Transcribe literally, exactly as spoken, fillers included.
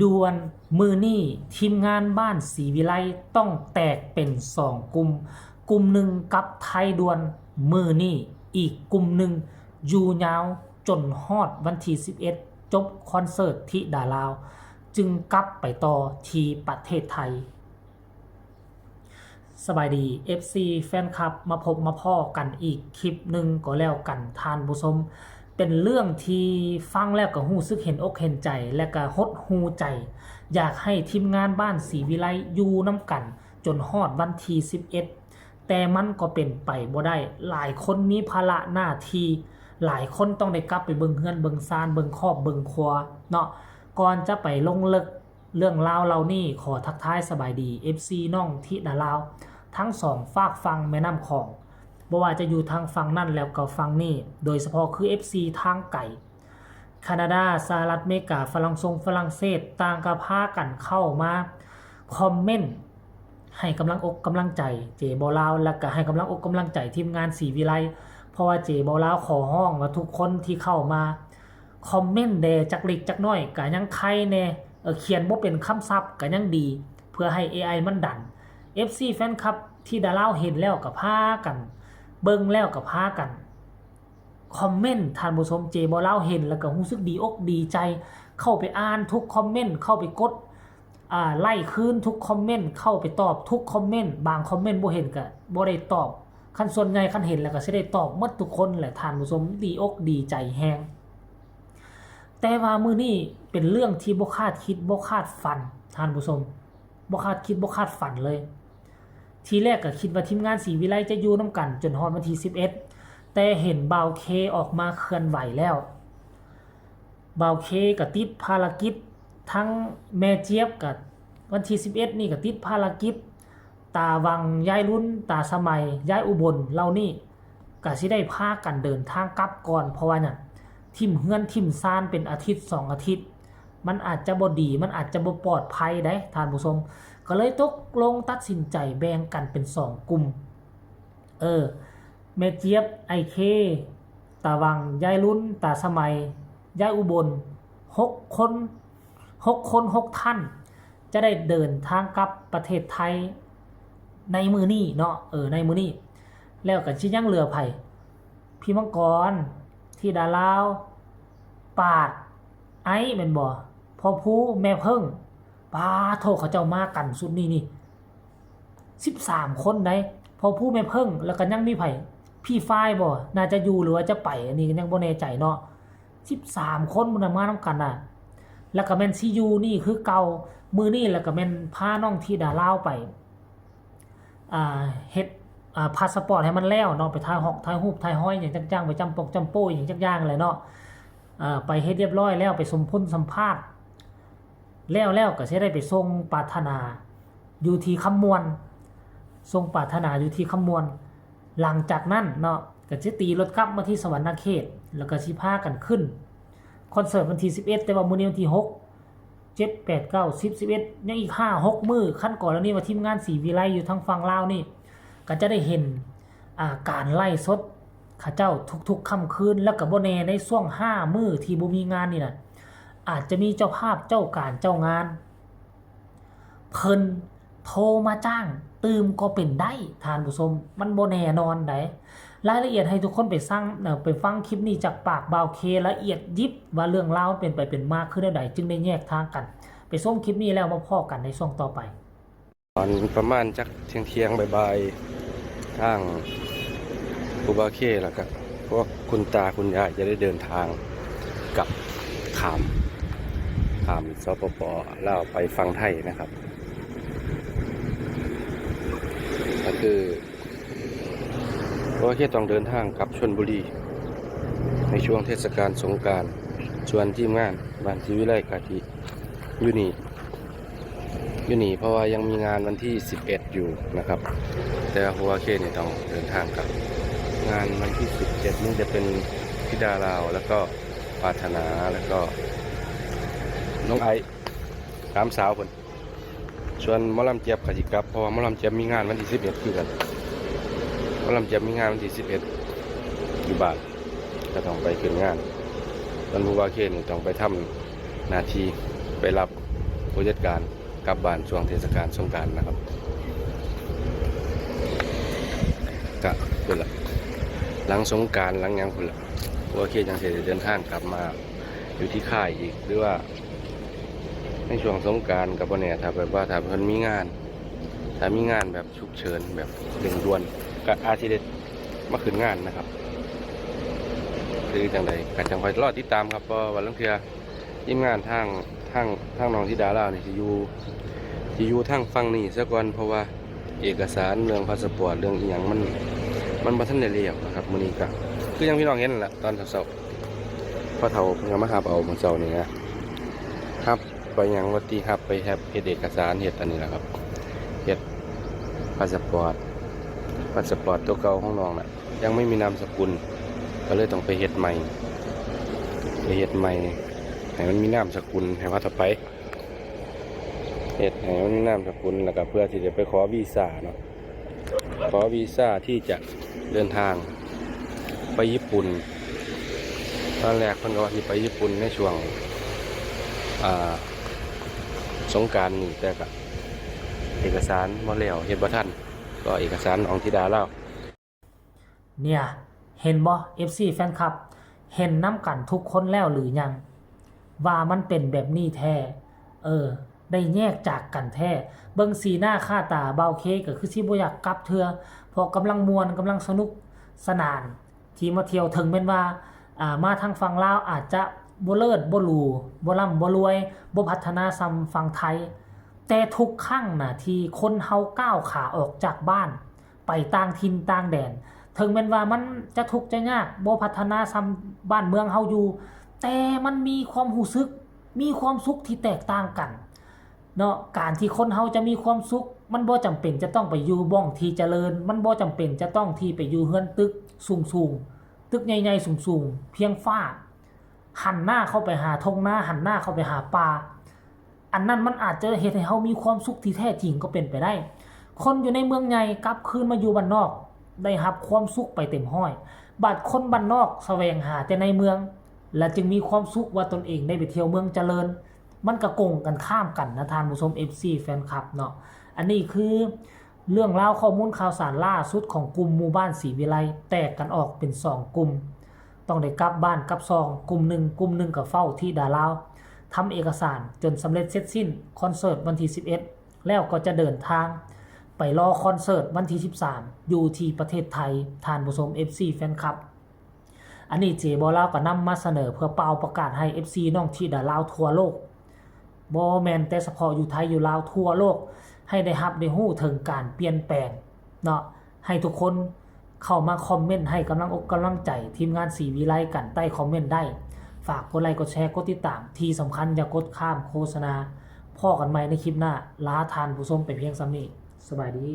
ด่วน มื้อนี้ทีมงานบ้านศรีวิไลต้องแตกเป็นสองกลุ่ม กลุ่มหนึ่งกลับไทยด่วนมื้อนี้ อีกกลุ่มหนึ่งอยู่ยาวจนฮอดวันที่สิบเอ็ด จบคอนเสิร์ตธิดาลาว จึงกลับไปต่อที่ประเทศไทย สบายดี เอฟซี แฟนคลับ มาพบมาพ้อกันอีกคลิปหนึ่งก็แล้วกันท่านผู้ชม เป็นเรื่องที่ฟังแล้วก็รู้สึกเห็นอกเห็นใจ และก็หดหู่ใจ อยากให้ทีมงานบ้านศรีวิไลอยู่นำกันจนฮอดวันที่สิบเอ็ด แต่มันก็เป็นไปบ่ได้ หลายคนมีภาระหน้าที่ หลายคนต้องได้กลับไปเบิ่งเฮือนเบิ่งซานเบิ่งครอบเบิ่งครัวเนาะ ก่อนจะไปลงลึกเรื่องราวเหล่านี้ ขอทักทายสบายดี เอฟซี น้องธิดาลาว ทั้งสองฟากฝั่งแม่น้ำขอ ง บ่ว่าจะอยู่ทางฝั่งนั่นแล้วก็ฝั่งนี้ โดยเฉพาะคือ เอฟซี ทางไกล แคนาดา สหรัฐอเมริกา ฝรั่งซงฝรั่งเศส ต่างก็พากันเข้ามาคอมเมนต์ให้กำลังอกกำลังใจเจบ่าวลาว และก็ให้กำลังอกกำลังใจทีมงานศรีวิไล เพราะว่าเจบ่าวลาวขอฮ้องว่าทุกคนที่เข้ามาคอมเมนต์แด่จักเล็กจักน้อยก็ยังไคแน่ เออ เขียนบ่เป็นคำศัพท์ก็ยังดี เพื่อให้ เอไอ มันดัน เอฟซี แฟนคลับ ธิดาลาวเห็นแล้วก็พากัน เบิ่งแล้วก็พากันคอมเมนต์ ท่านผู้ชม เจบ่าวลาวเห็นแล้วก็รู้สึกดีอกดีใจ เข้าไปอ่านทุกคอมเมนต์ เข้าไปกด อ่า ไลค์คืนทุกคอมเมนต์ เข้าไปตอบทุกคอมเมนต์ บางคอมเมนต์บ่เห็นก็บ่ได้ตอบ คันส่วนใหญ่คันเห็นแล้วก็สิได้ตอบหมดทุกคนแหละท่านผู้ชม ดีอกดีใจแฮง แต่ว่ามื้อนี้เป็นเรื่องที่บ่คาดคิดบ่คาดฝัน ท่านผู้ชม บ่คาดคิดบ่คาดฝันเลย ทีแรกก็คิดว่าทีมงานศรีวิไลจะอยู่นำกันจนฮอดวันที่สิบเอ็ด แต่เห็นบ่าวเคออกมาเคลื่อนไหวแล้ว บ่าวเคก็ติดภารกิจ ทั้งแม่เจี๊ยบก็วันที่สิบเอ็ดนี่ก็ติดภารกิจ ตาวัง ยายลุน ตาสมัย ยายอุบล เหล่านี้ก็สิได้พากันเดินทางกลับก่อน เพราะว่าหยัง ถิ่มเฮือนถิ่มซานเป็นอาทิตย์สองอาทิตย์ มันอาจจะบ่ดี มันอาจจะบ่ปลอดภัยได้ท่านผู้ชม ก็เลยตกลงตัดสินใจแบ่งกันเป็นสองกลุ่ม เออ แม่เจี๊ยบ ไอเค ตาวัง ยายลุน ตาสมัย ยายอุบล หกคน หกคน หกท่าน จะได้เดินทางกลับประเทศไทยในมื้อนี้เนาะ เออ ในมื้อนี้ แล้วก็สิยังเหลือไผ พี่มังกร ธิดาลาว ปาด ไอ้แม่นบ่ พ่อภู แม่เพิ่ง ปาโท เขาเจ้ามากันชุดนี้นี่ สิบสามคนได้ พ่อภู แม่เพิ่ง แล้วก็ยังมีไผ พี่ฝ้ายบ่ น่าจะอยู่หรือว่าจะไป อันนี้ก็ยังบ่แน่ใจเนาะ สิบสามคนมันน่ะมานำกันน่ะ แล้วก็แม่นสิอยู่นี่คือเก่า มื้อนี้แล้วก็แม่นพาน้องธิดาลาวไป อ่า เฮ็ด อ่า พาสปอร์ตให้มันแล้วเนาะ ไปถ่ายฮอกถ่ายรูปถ่ายฮอยหยังจั่งๆ ไปจำปกจำโป้หยังจั่งๆ แหละเนาะ อ่า ไปเฮ็ดเรียบร้อยแล้ว ไปสมพลสัมภาษณ์ แล้ว แล้วก็สิได้ไปส่งปรารถนาอยู่ที่คำม่วน ส่งปรารถนาอยู่ที่คำม่วน หลังจากนั้นเนาะ ก็สิตีรถกลับมาที่สวรรณเขต แล้วก็สิพากันขึ้นคอนเสิร์ตวันที่สิบเอ็ด แต่ว่ามื้อนี้วันที่หก เจ็ด แปด เก้า สิบ สิบเอ็ด ยังอีกห้าหกมื้อ คันกรณีว่าทีมงานศรีวิไลอยู่ทางฝั่งลาวนี่ ก็จะได้เห็น อ่า การไลฟ์สดเขาเจ้าทุกๆ ค่ำคืน แล้วก็บ่แน่ในช่วงห้ามื้อที่บ่มีงานนี่น่ะ อาจจะมีเจ้าภาพเจ้าการเจ้างาน เพิ่นโทรมาจ้างตื่มก็เป็นได้ ท่านผู้ชม มันบ่แน่นอนใด รายละเอียดให้ทุกคนไปสั่ง เอ่อ ไปฟังคลิปนี้จากปากบ่าวเคละเอียดยิบ ว่าเรื่องราวมันเป็นไปเป็นมาคือแนวใด จึงได้แยกทางกัน ไปชมคลิปนี้แล้วมาพ้อกันในช่วงต่อไป ตอนประมาณจักเที่ยงๆ บ่ายๆ ทางครูบาเคแล้วก็พวกคุณตาคุณยายจะได้เดินทางกลับข้าม ข้าม สปป ลาวไปฝั่งไทยนะครับ ก็คือครูบาเคต้องเดินทางกลับชลบุรี ในช่วงเทศกาลสงกรานต์ ส่วนทีมงานบ้านศรีวิไลกะสิอยู่นี่ อยู่นี่เพราะว่ายังมีงานวันที่สิบเอ็ดอยู่นะครับ แต่ว่าครูบาเคนี่ต้องเดินทางกลับ งานวันที่สิบเอ็ดนี่จะเป็นธิดาลาว แล้วก็ปรารถนา แล้วก็น้องไอซ์ สามสาวเพิ่น ส่วนหมอลำเจี๊ยบกะสิกลับ เพราะว่าหมอลำเจี๊ยบมีงานวันที่สิบเอ็ดคือกัน หมอลำเจี๊ยบมีงานวันที่สิบเอ็ดอยู่บ้าน ก็ต้องไปขึ้นงาน ส่วนครูบาเคนี่ต้องไปทำหน้าที่ไปรับ ผู้จัดการกลับบ้านช่วงเทศกาลสงกรานต์นะครับ ก็พุ้นละ หลังสงกรานต์หลังหยังพุ้นละ โอเค จั่งสิได้เดินทางกลับมาอยู่ที่ค่ายอีก หรือว่าในช่วงสงกรานต์ก็บ่แน่ ถ้าแบบว่าถ้าเพิ่นมีงาน ถ้ามีงานแบบ เชิญแบบเร่งด่วน ก็อาจสิได้มาขึ้นงานนะครับ คือจั่งใดก็จั่งคอยรอติดตามครับ เพราะว่าลางเทื่อทีมงานทางทางทางน้องธิดาลาวนี่สิอยู่สิอยู่ทางฝั่งนี้ซะก่อน เพราะว่าเอกสารเรื่องพาสปอร์ตเรื่องอีหยังมันมันบ่ทันได้แล้วนะครับ มื้อนี้ก็คืออย่างพี่น้องเห็นนั่นแหละ ตอนเช้าๆ พ่อเฒ่าเพิ่นก็มารับเอามื้อเช้านี่นะ รับไปหยังว่าติ รับไปเฮ็ดเอกสาร เฮ็ดอันนี้แหละครับ เฮ็ดพาสปอร์ต พาสปอร์ตตัวเก่าของน้องน่ะ ยังไม่มีนามสกุล ก็เลยต้องไปเฮ็ดใหม่ ไปเฮ็ดใหม่ ให้มันมีนามสกุล ให้ว่าต่อไป เฮ็ดให้มันมีนามสกุล แล้วก็เพื่อที่จะไปขอวีซ่าเนาะ ขอวีซ่าที่จะเดินทางไปญี่ปุ่น ตอนแรกเพิ่นก็ว่าสิไปญี่ปุ่นในช่วง อ่า สงกรานต์นี่ แต่ก็เอกสารบ่แล้ว เฮ็ดบ่ทัน ก็เอกสารของธิดาลาว เนี่ย เห็นบ่ เอฟซี แฟนคลับ เห็นนำกันทุกคนแล้วหรือยัง ว่ามันเป็นแบบนี้แท้ เออ ได้แยกจากกันแท้ เบิ่งสีหน้าค่าตาบ่าวเคก็คือสิบ่อยากกลับเทื่อ เพราะกำลังม่วน กำลังสนุกสนาน ที่มาเที่ยว ถึงแม้นว่า อ่า มาทางฝั่งลาวอาจจะบ่เลิศ บ่หรู บ่ร่ำ บ่รวย บ่พัฒนาส่ำฝั่งไทย แต่ทุกครั้งน่ะ ที่คนเฮาก้าวขาออกจากบ้าน ไปต่างถิ่นต่างแดน ถึงแม้นว่ามันจะทุกข์จะยาก บ่พัฒนาส่ำบ้านเมืองเฮาอยู่ แต่มันมีความรู้สึก มีความสุขที่แตกต่างกัน เนาะ การที่คนเฮาจะมีความสุข มันบ่จำเป็นจะต้องไปอยู่บ้องที่เจริญ มันบ่จำเป็นจะต้องที่ไปอยู่เฮือนตึกสูงๆ ตึกใหญ่ๆ สูงๆ เพียงฟ้า หันหน้าเข้าไปหาท่งนา หันหน้าเข้าไปหาป่า อันนั้นมันอาจจะเฮ็ดให้เฮามีความสุขที่แท้จริงก็เป็นไปได้ คนอยู่ในเมืองใหญ่กลับคืนมาอยู่บ้านนอก ได้รับความสุขไปเต็มร้อย บาดคนบ้านนอกแสวงหาแต่ในเมือง และจึงมีความสุขว่าตนเองได้ไปเที่ยวเมืองเจริญ มันก็กงกันข้ามกันนะท่านผู้ชม เอฟซี แฟนคลับเนาะ อันนี้คือเรื่องราวข้อมูลข่าวสารล่าสุดของกลุ่มหมู่บ้านศรีวิไล แตกกันออกเป็นสองกลุ่ม ต้องได้กลับบ้านกลับซอง กลุ่มหนึ่ง กลุ่มหนึ่งก็เฝ้าธิดาลาว ทำเอกสารจนสำเร็จเสร็จสิ้น คอนเสิร์ตวันที่สิบเอ็ด แล้วก็จะเดินทางไปรอคอนเสิร์ตวันที่สิบสาม อยู่ที่ประเทศไทย ท่านผู้ชม เอฟซี แฟนคลับ อันนี้เจบ่าวลาวก็นำมาเสนอเพื่อเป่าประกาศให้ เอฟซี น้องธิดาลาวทั่วโลก บ่แม่นแต่เฉพาะอยู่ไทยอยู่ลาว ทั่วโลก ให้ได้รับได้รู้ถึงการเปลี่ยนแปลงเนาะ ให้ทุกคนเข้ามาคอมเมนต์ให้กำลังอกกำลังใจทีมงานศรีวิไลกันใต้คอมเมนต์ได้ ฝากกดไลค์กดแชร์กดติดตาม ที่สำคัญอย่ากดข้ามโฆษณา พ้อกันใหม่ในคลิปหน้า ลาท่านผู้ชมไปเพียงส่ำนี้ สบายดี